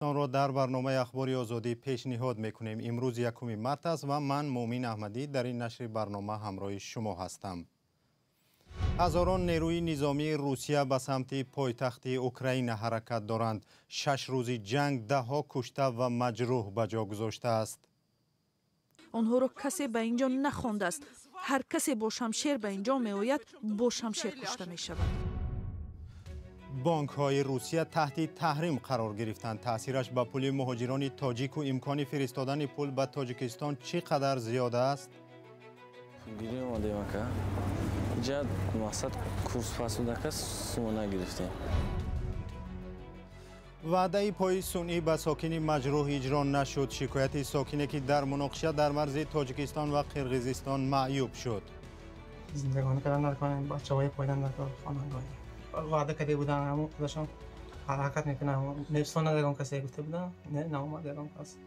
Онро дар барномаи Ахбори Озодӣ пешниҳод мекунем. Имрӯз 1 март аст ва ман Муъмин Аҳмадӣ дар ин нашри барнома ҳамроҳи шумо ҳастам. Ҳазорон нерӯи низомии Русия ба самти пойтахти Украина ҳаракат доранд. 6 рӯзи ҷанг даҳҳо кушта ва маҷрӯҳ ба ҷо гузоштааст. Онҳоро касе ба ин ҷо нахондааст. Ҳар касе бо шамшер ба ин ҷо меояд, бо шамшер кушта мешавад. Бонкҳои Русия таҳти таҳрим қарор гирифтанд. Таъсираш ба пули муҳоҷирони тоҷику имкони фиристодани пул ба Тоҷикистон чӣ қадар зиёд аст? Гирӣ омадем, ака. Иҷа мақсад курс пас будака, сума нагирифтем. Ваъдаи пои сунъӣ ба сокини маҷрӯҳ иҷро нашуд. Шикояти сокине, ки дар муноқиша дар марзи Тоҷикистон ва Қирғизистон маъюб шуд. Зиндагонӣ кардан дар кор, бачаҳои пойдан дар кор, хонандагӣ. Ваъда карда буданд, ҳамон худашон ҳаракат мекунанд. Мефсона ягон касе гуфта буданд, не, наомад ягон кас.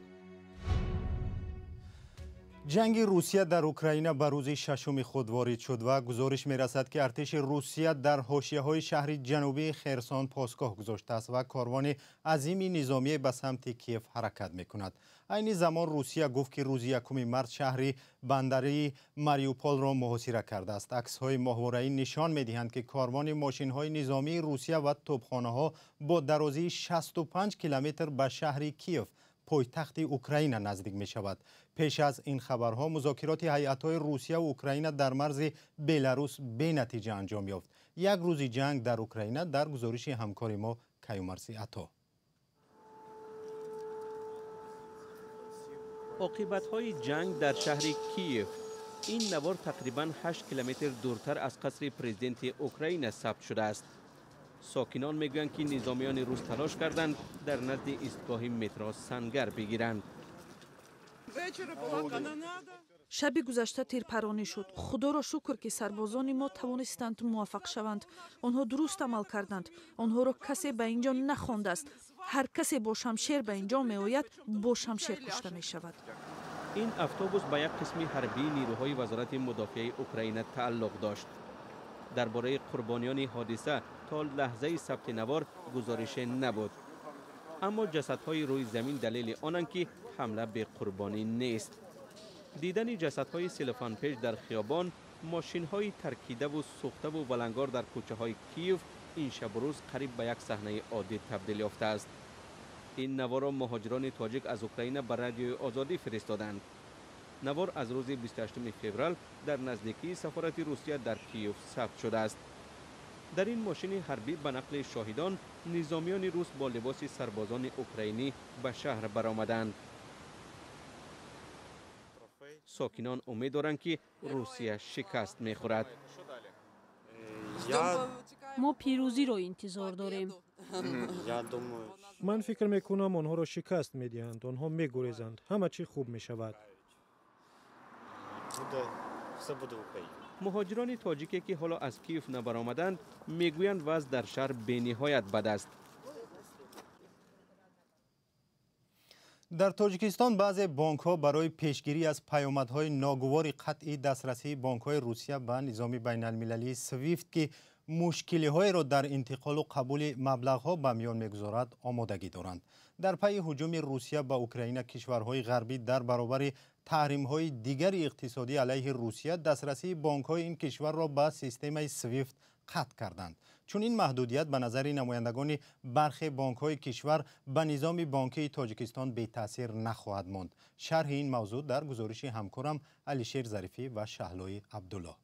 Ҷанги Русия дар Украина ба рӯзи шашуми худ ворид шуд ва гузориш мерасад, ки артиши Русия дар ҳошияҳои шаҳри ҷанубии Херсон посгоҳ гузоштааст ва корвони азими низомие ба самти Киев ҳаракат мекунад. Айни замон Русия гуфт, ки рӯзи 1 март шаҳри бандарии Мариуполро муҳосира кардааст. Аксҳои моҳвораӣ нишон медиҳанд, ки корвони мошинҳои низомии Русия ва тӯбхонаҳо бо дарозии 65 километр ба шаҳри Киев, пойтахти Украина, наздик мешавад. Пеш аз ин хабарҳо музокироти ҳайатҳои Русия ва Украина дар марзи Беларус бенатиҷа анҷом ёфт. Як рӯзи ҷанг дар Украина дар гузориши ҳамкори мо Каюмарси Ато. Оқибатҳои ҷанг дар шаҳри Киев. Ин навор тақрибан 8 километр дуртар аз қасри президенти Украина сабт шудааст. Сокинон мегӯянд, ки низомиёни рус талош карданд дар назди истгоҳи метро сангар бигиранд. Шаби гузашта тирпаронӣ шуд. Худоро шукр, ки сарбозони мо тавонистанд муваффақ шаванд. Онҳо дуруст амал карданд. Онҳоро касе ба ин ҷо нахондааст. Ҳар касе бо шамшер ба ин ҷо меояд, бо шамшер кушта мешавад. Ин автобус ба як қисми ҳарбии нерӯҳои Вазорати мудофиаи Украина тааллуқ дошт. Дар бораи қурбониёни ҳодиса то лаҳзаи сабти навор гузорише набуд, аммо ҷасадҳои рӯи замин далели онанд, ки ҳамла беқурбонӣ нест. Дидани ҷасадҳои селофанпеч дар хиёбон, мошинҳои таркидаву сӯхтаву валангор дар кӯчаҳои Киев ин шабу рӯз қариб ба як саҳнаи оддӣ табдил ёфтааст. Ин наворро муҳоҷирони тоҷик аз Украина ба Радиои Озодӣ фиристоданд. Навор аз рӯзи 28 феврал дар наздикии сафорати Русия дар Киев сабт шудааст. Дар ин мошини ҳарбӣ, ба нақли шоҳидон, низомиёни рус бо либоси сарбозони украинӣ ба шаҳр баромаданд. Сокинон умед доранд, ки Русия шикаст мехӯрад. Мо пирӯзиро интизор дорем. Ман фикр мекунам, онҳоро шикаст медиҳанд, онҳо мегурезанд, ҳама чӣ хуб мешавад. Муҳоҷирони тоҷике, ки ҳоло аз Киев набаромаданд, мегӯянд, вазъ дар шаҳр бениҳоят бад аст. Дар Тоҷикистон баъзе бонкҳо барои пешгирӣ аз паёмадҳои ногувори қатъи дастрасии бонкҳои Русия ба низоми байналмилалии Свифт, ки мушкилиҳоеро дар интиқолу қабули маблағҳо ба миён мегузорад, омодагӣ доранд. Дар пайи ҳуҷуми Русия ба Украина кишварҳои ғарбӣ дар баробари таҳримҳои дигари иқтисодӣ алайҳи Русия дастрасии бонкҳои ин кишварро ба системаи Свифт қатъ карданд. Чунин маҳдудият, ба назари намояндагони бархе бонкҳои кишвар, ба низоми бонкии Тоҷикистон бетаъсир нахоҳад монд. Шарҳи ин мавзӯъ дар гузориши ҳамкорам Алишер Зарифӣ ва Шаҳлои Абдуллоҳ.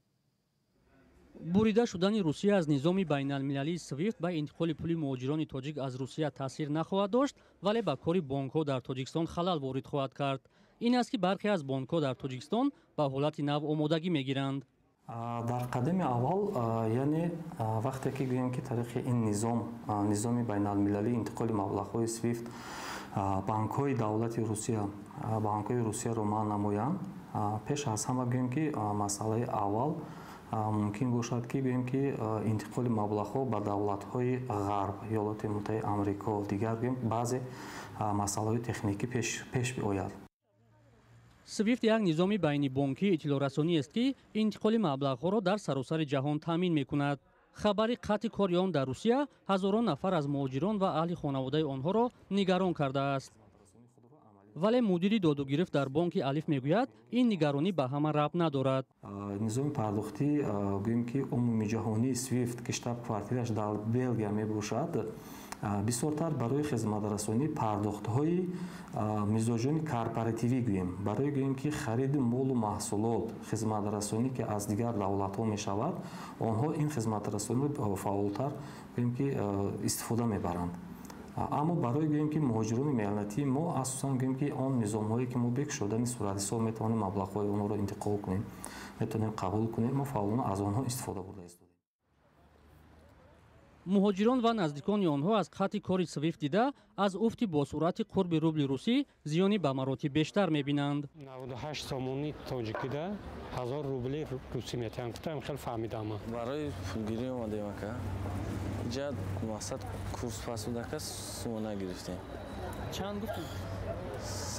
Бурида шудани Русия аз низоми байналмилалии Свифт ба интиқоли пули муҳоҷирони тоҷик аз Русия таъсир нахоҳад дошт, вале ба кори бонкҳо дар Тоҷикистон халал ворид хоҳад кард. Ин аст, ки бархе аз бонкҳо дар Тоҷикистон ба ҳолати нав омодагӣ мегиранд. Дар қадами аввал, яъне вақте ки гӯем, ки тариқи ин низом, низоми байналмилалии интиқоли маблағҳои Свифт, бонкҳои давлати Русия, бонкҳои Русияро манъ намоянд, пеш аз ҳама гӯем, ки масъалаи аввал мумкин бошад, ки гӯем, ки интиқоли маблағҳо ба давлатҳои Ғарб, Иёлоти Муттаҳидаи Амрико, дигар гӯем, баъзе масъалаҳои техникӣ пеш биояд. Свифт як низоми байнибонкии иттилоърасонӣ аст, ки интиқоли маблағҳоро дар саросари ҷаҳон таъмин мекунад. Хабари қатъи кори он дар Русия ҳазорон нафар аз муҳоҷирон ва аҳли хонаводаи онҳоро нигарон кардааст. Вале мудири додугирифт дар бонки Алиф мегӯяд, ин нигаронӣ ба ҳама рабт надорад. Низоми пардохтӣ, гӯем ки умумиҷаҳонии Свифт, ки штаб-квартираш дар Белгия мебошад, бисёртар барои хизматрасонии пардохтҳои мизоҷони корпоративӣ, гӯем, барои, гӯем ки, хариди молу маҳсулот, хизматрасонӣ, ки аз дигар давлатҳо мешавад, онҳо ин хизматрасониро фаъолтар, гӯем ки, истифода мебаранд. Аммо барои, гӯем ки, муҳоҷирони меҳнатии мо асосан, гӯем ки, он низомҳое ки мо бе кушодани суратҳисоб метавонем маблағҳои онҳоро интиқол кунем, метавонем қабул кунем, мо фаъолона аз онҳо истифода бурда истодем. Муҳоҷирон ва наздикони онҳо аз қатъи кори Свифт дида аз уфти босуръати қурби рубли русӣ зиёни ба маротиб бештар мебинанд. 98 сомони тоҷикида 1000 рубли русӣ метиҳанд, гуфтам, хеле фаҳмидам. Барои пулгирӣ омадем, ака. Иҷа мақсад курс пас буда, ака, сума нагирифтем. Чанд гуфтӣ?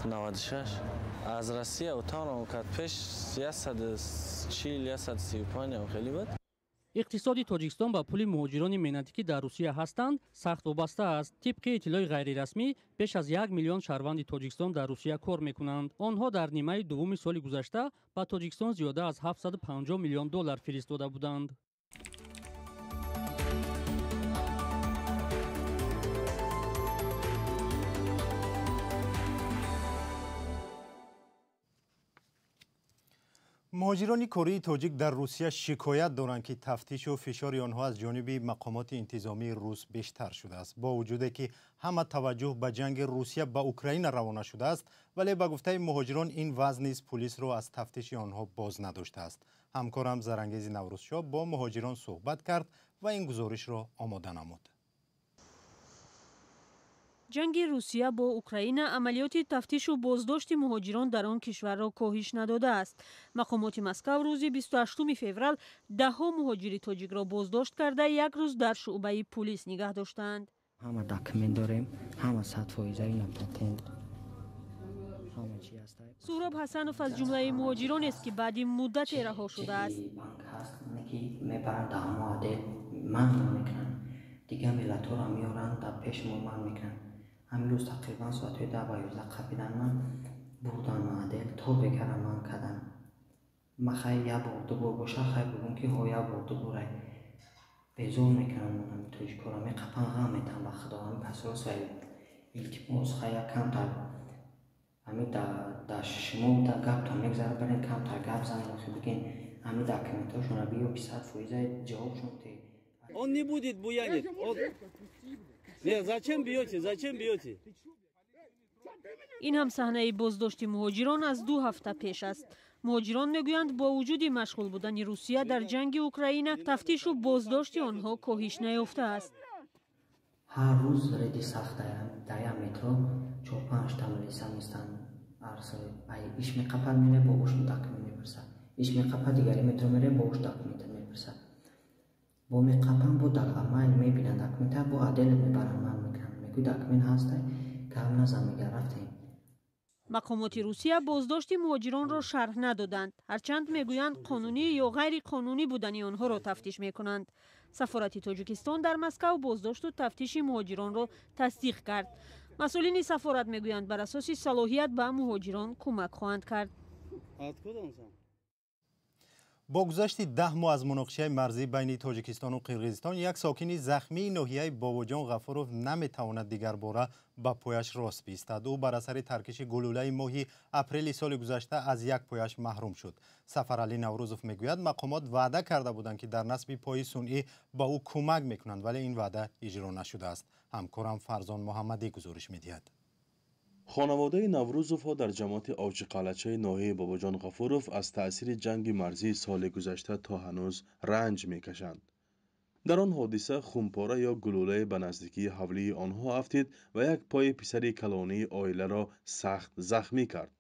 96. Аз Россия утонам кард, пеш 140, 135 хеле буд. Иқтисоди Тоҷикистон ба пули муҳоҷирони меҳнатӣ, ки дар Русия ҳастанд, сахт вобаста аст. Тибқи иттилои ғайрирасмӣ, беш аз 1 миллион шаҳрванди Тоҷикистон дар Русия кор мекунанд. Онҳо дар нимаи дуввуми соли гузашта ба Тоҷикистон зиёда аз 750 миллион доллар фиристода буданд. Муҳоҷирони кории тоҷик дар Русия шикоят доранд, ки тафтишу фишори онҳо аз ҷониби мақомоти интизомии рус бештар шудааст. Бо вуҷуде ки ҳама таваҷҷӯҳ ба ҷанги Русия ба Украина равона шудааст, вале ба гуфтаи муҳоҷирон, ин вазъ низ пулисро аз тафтиши онҳо боз надоштааст. Ҳамкорам Зарангези Наврӯзшоҳ бо муҳоҷирон суҳбат кард ва ин гузоришро омода намуд. Ҷанги Русия бо Украина амалиёти тафтишу боздошти муҳоҷирон дар он кишварро коҳиш надодааст. Мақомоти Москав рӯзи 28 феврал даҳҳо муҳоҷири тоҷикро боздошт карда, як рӯз дар шӯъбаи пулис нигаҳ доштаанд. Ҳама документ дорем, ҳама 100%, ина патент. Суҳроб Ҳасанов аз ҷумлаи муҳоҷиронест, ки баъди муддате раҳо шудааст. Банк ҳаст, ки мебаранд даҳмо отдел, манъ мекунанд, дигар миллатҳоро меоранд, дар пеши мо манъ мекунанд. Ҳамин рӯз тақрибан соатҳои 10 ба 11 қапидан ман, бурдан отдел, то бегара ман кардам. Ма хай, як бор, ду бор боша, хай бугум, ки ҳо, як бор, ду борай безор мекунанд. Монами тоҷикҳоро меқапан, ғам метаҳам ба худо. Ҳамин пасросай, илтимос, хай, як камтар ҳамин дар шумо гаптон мегзара, барен камтар гап занем, охи бигин, ҳамин документҳошонро биё, ки 100% ҷавобшон те. Он не будет буянить. Он... Нет, зачем бьете? Зачем бьете? Ин ҳам саҳнаи боздошти муҳоҷирон аз 2 ҳафта пеш аст. Муҳоҷирон мегӯянд, бо вуҷуди машғул будани Русия дар ҷанги Украина, тафтишу боздошти онҳо коҳиш наёфтааст. Ҳар рӯз реди сахт, дар як метро чор панҷта милиса меистанд. Иш меқапад, мере, бо уш документ мепурсад, иш меқапад, дигари метро мере, бо уш документа мепурсад, бо меқапан, бо майл мебинанд документа, бо отдел мебаранд, ман мекунанд, мегӯй, документ ҳаста, гап назан, мега, рафтем. Мақомоти Русия боздошти муҳоҷиронро шарҳ надоданд, ҳарчанд мегӯянд, қонунӣ ё ғайриқонунӣ будани онҳоро тафтиш мекунанд. Сафорати Тоҷикистон дар Москав боздошту тафтиши муҳоҷиронро тасдиқ кард. Масъулини сафорат мегӯянд, бар асоси салоҳият ба муҳоҷирон кӯмак хоҳанд кард. Бо гузашти 10 моҳ аз муноқишаи марзӣ байни Тоҷикистону Қирғизистон, як сокини захмии ноҳияи Бобоҷон Ғафуров наметавонад дигарбора ба пояш рост биистад. Ӯ бар асари таркиши гулӯлаи моҳи апрели соли гузашта аз як пояш маҳрум шуд. Сафаралӣ Наврӯзов мегӯяд, мақомот ваъда карда буданд, ки дар насби пои сунъӣ ба ӯ кӯмак мекунанд, вале ин ваъда иҷро нашудааст. Ҳамкорам Фарзон Муҳаммадӣ гузориш медиҳад. Хонаводаи Наврӯзовҳо дар ҷамоати Овчиқалъачаи ноҳияи Бобоҷон Ғафуров аз таъсири ҷанги марзии соли гузашта то ҳанӯз ранҷ мекашанд. Дар он ҳодиса хумпора ё гулӯлае ба наздикии ҳавлии онҳо афтид ва як пои писари калонии оиларо сахт захмӣ кард.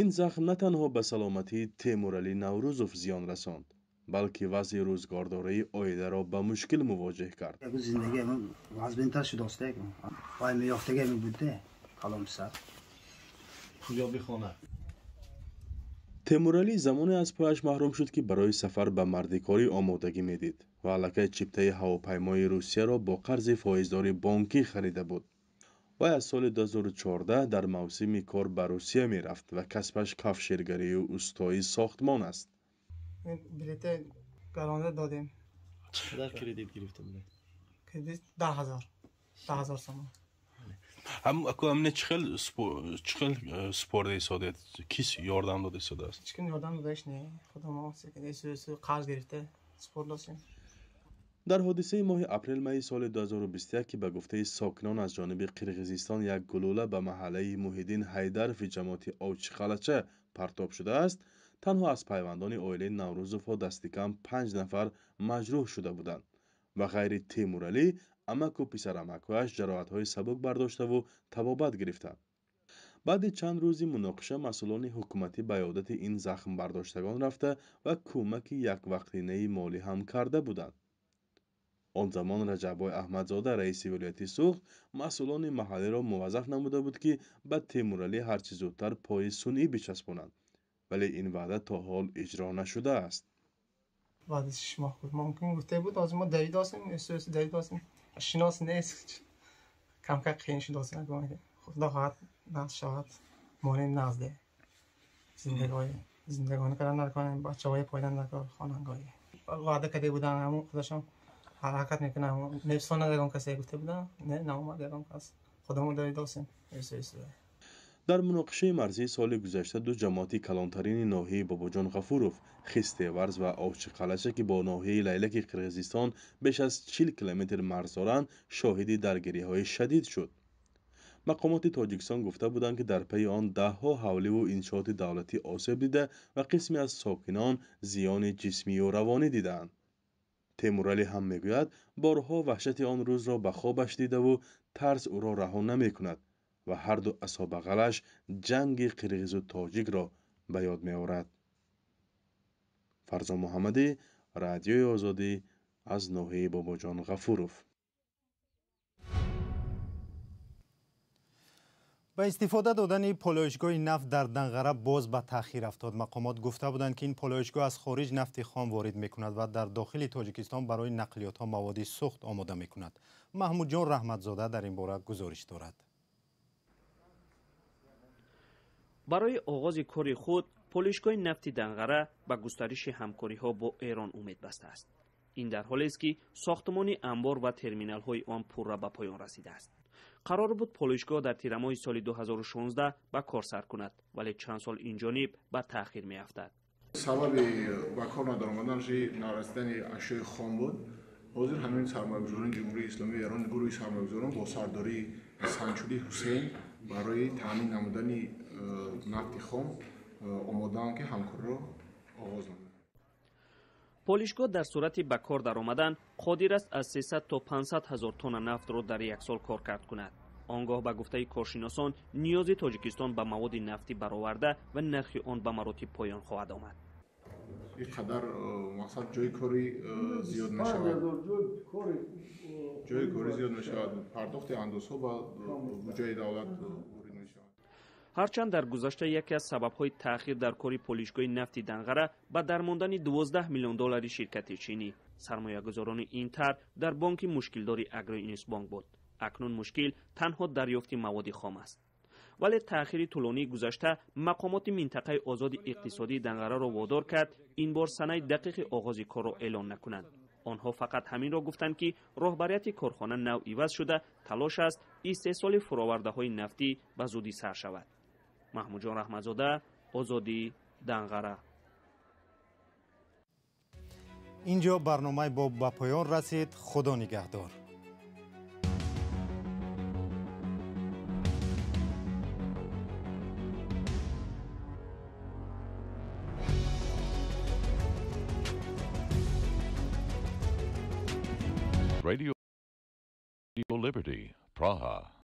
Ин захм на танҳо ба саломатии Темуралӣ Наврӯзов зиён расонд, балки вазъи рӯзгордории оиларо ба мушкил мувоҷеҳ кард. Зиндагӣ вазбинтар шудааст, вай меёфтага мебудде, калон писар. Пулёби хона. Темуралӣ замоне аз пояш маҳрум шуд, ки барои сафар ба мардикорӣ омодагӣ медид ва аллакай чиптаи ҳавопаймои Русияро бо қарзи фоиздори бонкӣ харида буд. Вай аз соли 2014 дар мавсими кор ба Русия мерафт ва касбаш кафшергарию устои сохтмон аст. Билете гаронда додем. Чӣ қадар кредит гирифта будед? Кредит 10,000. 10,000 сомон. Амне чӣ хел супорда истодед? Кис ёрдам дода истодааст? Ҳеч ким ёрдам додаиш не. Худомо қарз гирифта супордосем. Дар ҳодисаи моҳи апрел-майи соли 2021, ки ба гуфтаи сокинон аз ҷониби Қирғизистон як гулӯла ба маҳаллаи Муҳиддин Ҳайдарови ҷамоати Овчиқалача партоб шудааст, танҳо аз пайвандони оилаи Наврӯзовҳо дасти кам 5 нафар маҷрӯҳ шуда буданд. Ба ғайри Темуралӣ, амаку писарамакҳояш ҷароҳатҳои сабук бардоштаву табобат гирифтанд. Баъди чанд рӯзи муноқиша масъулони ҳукуматӣ ба ёдати ин захмбардоштагон рафта ва кӯмаки яквақтинаи молӣ ҳам карда буданд. Он замон Раҷаббой Аҳмадзода, раиси вилояти Суғд, масъулони маҳаллиро муваззаф намуда буд, ки ба Темуралӣ ҳарчи зудтар пои сунъӣ бичаспонанд, вале ин ваъда то ҳол иҷро нашудааст. Баъди 6 моҳ буд, мумкин гуфта буд, ҳозир мо давидосем, давидосем, шинос нест, камкам қиин шудосем. Худо хоҳад нағз шавад, монем нағзде. Зиндагонӣ кардан накунем, бачаҳои пойдан накор, хонангоҳӣ. Ваъда карда буданд, ҳамон худашон ҳаракат мекунанд. Мефсона ягон касе гуфта буданд, не, наомад ягон кас. Худомо давидосем. Дар муноқишаи марзии соли гузашта ду ҷамоати калонтарини ноҳияи Бобоҷон Ғафуров, Хистеварз ва Овчиқалача, ки бо ноҳияи Лайлаки Қирғизистон беш аз 40 километр марз доранд, шоҳиди даргириҳои шадид шуд. Мақомоти Тоҷикистон гуфта буданд, ки дар пайи он даҳҳо ҳавливу иншооти давлатӣ осеб дида ва қисме аз сокинон зиёни ҷисмию равонӣ дидаанд. Темуралӣ ҳам мегӯяд, борҳо ваҳшати он рӯзро ба хобаш дидаву тарс ӯро раҳо намекунад ва ҳарду асобағалаш ҷанги қирғизу тоҷикро ба ёд меорад. Фарзон Муҳаммадӣ, Радиои Озодӣ, аз ноҳияи Бобоҷон Ғафуров. Ба истифода додани полоишгоҳи нафт дар Данғара боз ба таъхир афтод. Мақомот гуфта буданд, ки ин полоишгоҳ аз хориҷ нафти хом ворид мекунад ва дар дохили Тоҷикистон барои нақлиётҳо маводи сӯхт омода мекунад. Маҳмудҷон Раҳматзода дар ин бора гузориш дорад. Барои оғози кори худ полоишгоҳи нафти Данғара ба густариши ҳамкориҳо бо Эрон умед бастааст. Ин дар ҳолест, ки сохтмони анбор ва терминалҳои он пурра ба поён расидааст. Қарор буд полоишгоҳ дар тирамоҳи соли 2016 ба кор сар кунад, вале чанд сол инҷониб ба таъхир меафтад. Сабаби ба кор надаромаданаши нарасидани ашёи хом буд. Ҳозир ҳамин сармоягузорони Ҷумҳурии Исломии Эрон, гурӯҳи сармоягузорон бо сардории Санчули Ҳусейн барои таъмин намудани нафти хом омодаанд, ки ҳамкориро оғоз намоянд. Полишгоҳ дар сурати ба кор даромадан қодир аст аз 300 то 500 ҳазор тонна нафтро дар як сол коркард кунад. Он гоҳ ба гуфтаи коршиносон ниёзи Тоҷикистон ба маводи нафтӣ бароварда ва нархи он ба маротиб поён хоҳад омад. Ин қадар мақсад ҷои кори зиёд мешавад. Ҷои кори зиёд мешавад. Пардохти андозҳо ба буҷаи давлат ворид мешавад. Ҳарчанд дар гузашта яке аз сабабҳои таъхир дар кори полишгоҳи нафти Данғара ба дармондани 12 миллион доллари ширкати чинӣ, сармоягузорони ин тарҳ дар бонки мушкилдори Агроинвестбонк буд. Акнун мушкил танҳо дарёфти маводи хом аст. Вале таъхири тӯлонии гузашта мақомоти минтақаи озоди иқтисодии Данғараро водор кард ин бор санаи дақиқи оғози корро эълон накунанд. Онҳо фақат ҳаминро гуфтанд, ки роҳбарияти корхона нав иваз шуда, талош аст истеҳсоли фуровардаҳои нафтӣ ба зудӣ сар шавад. Маҳмудҷон Раҳматзода, Озодӣ, Данғара. Инҷо барномаи боб ба поён расид. Худо нигаҳдор. Radio Liberty, Praha.